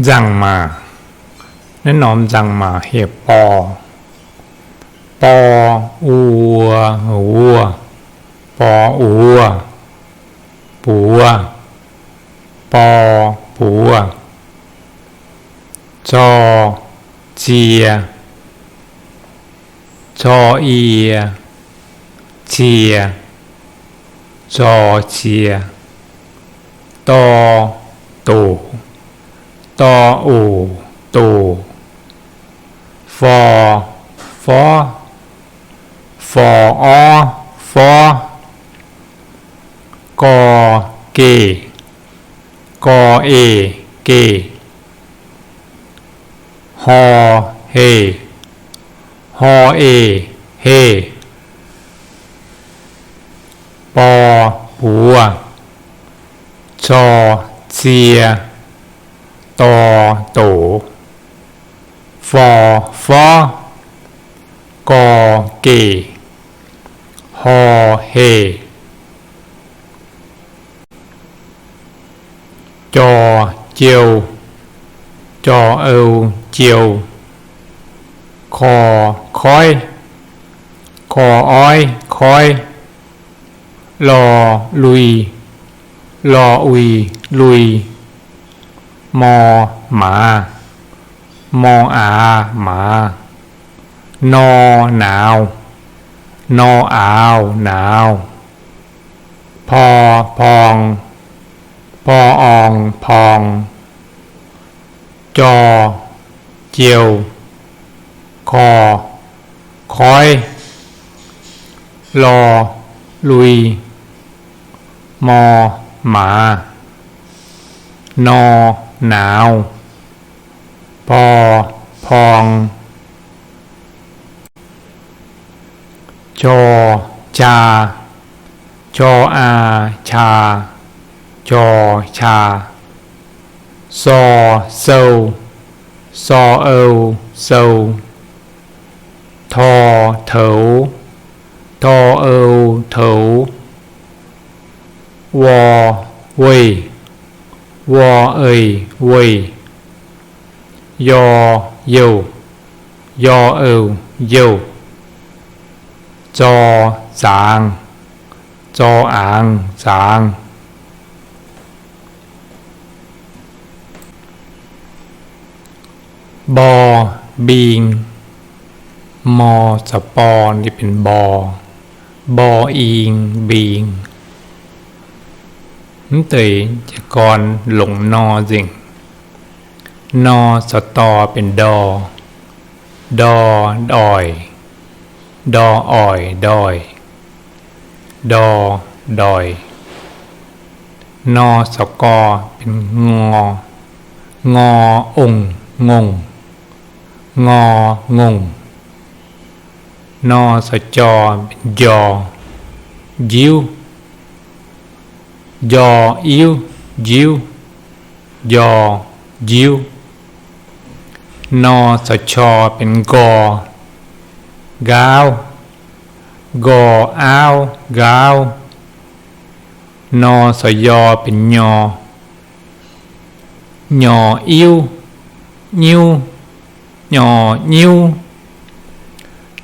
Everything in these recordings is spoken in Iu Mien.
Nzangc-maac. Naaiv norm nzangc-maac heuc bor. Bor, uo, wuov. Bor uov, buov. Bor buov. Zor, zie. Zor, ie, zie. Zor, zie. Dor, doc. Dor, oc, doc. For, for. For, or, for. Gor, geh. Gor, ec, geh. Hor, heh. Hor, ec, heh. Bor buov. Cor zie. Dor doc. For for. Gor geh. Hor heh. Jor jiou. Jor ou jiou. Kor koiv. Kor oiv koiv. Lor lui. Lor uix lui. Mor maaz. Mor aax maaz. Nor nauz. Nor aaux nauz. Por porng. Por orng porng. Jor jiou. Kor koiv. Lor lui. Mor maaz. Nor nauz. Por porng. Jor jaa. Jor aa jaa. Jor jaa. Sor sou. Sor ou sou. Tor toux. Tor ou toux. Wor weih. Wor eix weih. Yor youh. Yor ouh youh. Zor zaangz. Zor aangz zaangz. Bor mbing. Mor caux bor ninh benx mbor. Bor ing mbing. Mv deix jiez gorn longc nor nzengc. Nor caux dor benx ndor. Ndor ndoic. Ndor oic ndoic. Ndor ndoic. Nor caux gor benx ngor. Ngor ongh ngongh. Ngor ngongh. Nor caux jor benx njor. Njiuv. Njor iuv njiuv. Njor njiuv. Nor caux qor benx nqor. Nqaauv. Nqor aauv nqaauv. Nor caux yor benx nyor. Nyor iuv nyiuv. Nyor nyiuv.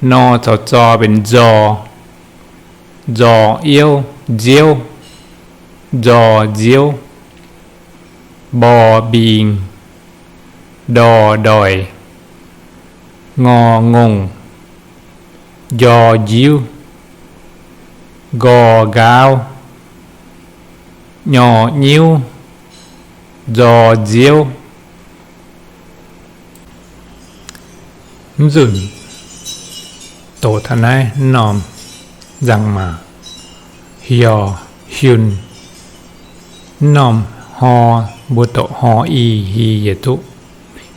Nor caux zor benx nzor. Nzor iuv nziouv. Nzor nziouv. Mbor mbing. Ndor ndoic. Ngor ngongh. Njor njiuv. Nqor nqaauv. Nyor nyiuv. Nzor nziouv. Mv nzunc doqc taux naaiv norm nzangc-maac, hior hiun. Norm hor mbuo doqc hor i hi yietc duqv.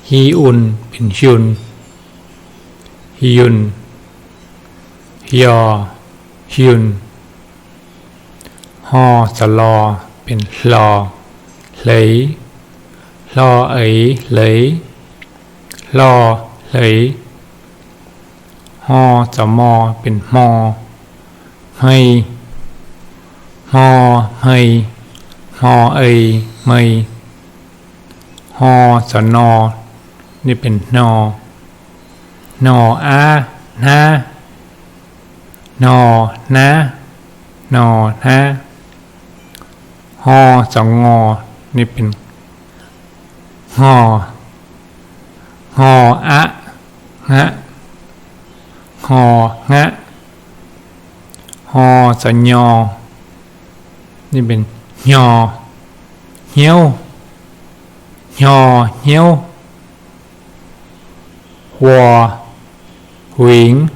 Hi un benx hiun. Hiun. Hior hiun. Hor caux lor benx hlor, hleix. Hlor eix hleix. Hlor hleix. Hmor caux mor benx hmor, hmei. Hmor hmei. Hmor ei hmei. Hno caux nor, ninh benx hno. Hno aav hnaav, hno hnaav, hno hnaav. Hno caux ngor, ninh benx hno. Hno aqv hngaqv, hno hngaqv. Hno caux nyor, ninh benx hnyor, hnyouv, hnyor hnyouv. Huo, huingx,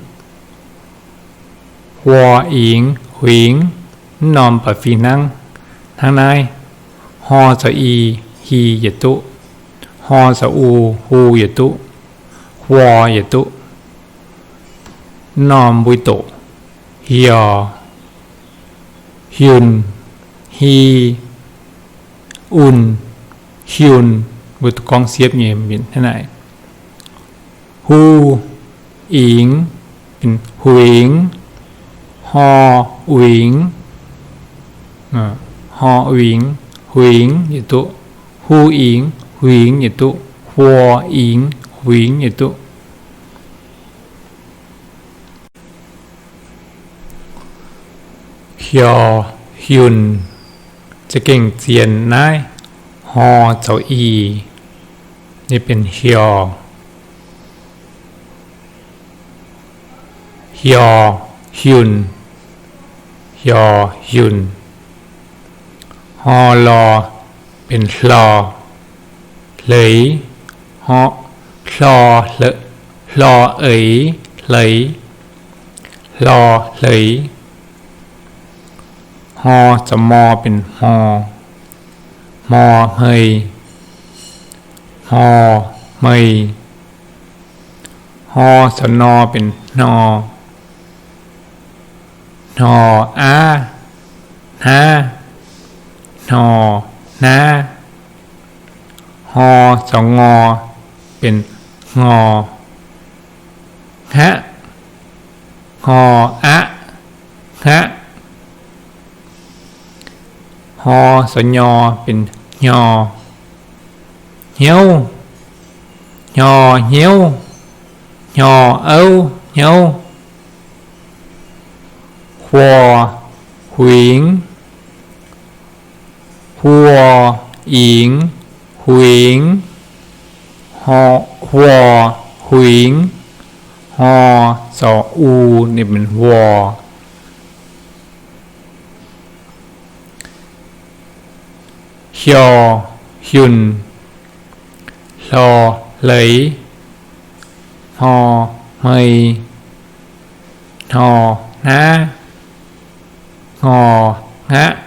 huo ingx, huingx. Mv norm ba'fih hnangv, hnangv naaiv. Hno caux i, hi yietc duqv. Hno caux u, hu yietc duqv. Huo yietc duqv. Mv norm mbuo doqc, hior, hiunc, hi, unh, hiunc. Mbuo gorngv siepv nyei mienh hnangv naaic. Hu, ingx, huingx, hno, uingx, hno, uingx, huingx yietc duqv. Hu, ingx, huingx yietc duqv. Huo, ingx, huingx yietc duqv. Hior, hiunc, za'gengh zien naaiv, hno zoux i, ninh benx hior. Hior, hiunc, hior, hiunc. Hno lor benx hlor, hleix, hlo, hlor, hlor eix, hleix, hlor, hleix. Hno caux mor benx hmor, hmor hmei, hmor hmei. Hno caux nor benx hno, hno aav hnaav, hno hnaav. Hno caux ngor benx hngor, hngaqv, hngor aqv, hngaqv. Hno caux nyor benx hnyor, hnyouv, hnyor hnyouv, hnyor auv hnyouv. Huo, huingx, huo, ingx, huingx, huo, huingx. Hno caux u, ninh benx huo. Hior, hiunc, hlor, hleix, hmor, hmei, hno, hnaav, hngor, hngaqv,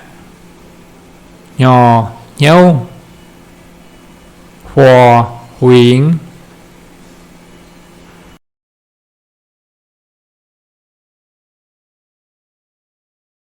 hnyor, hnyouv, huo, huingx,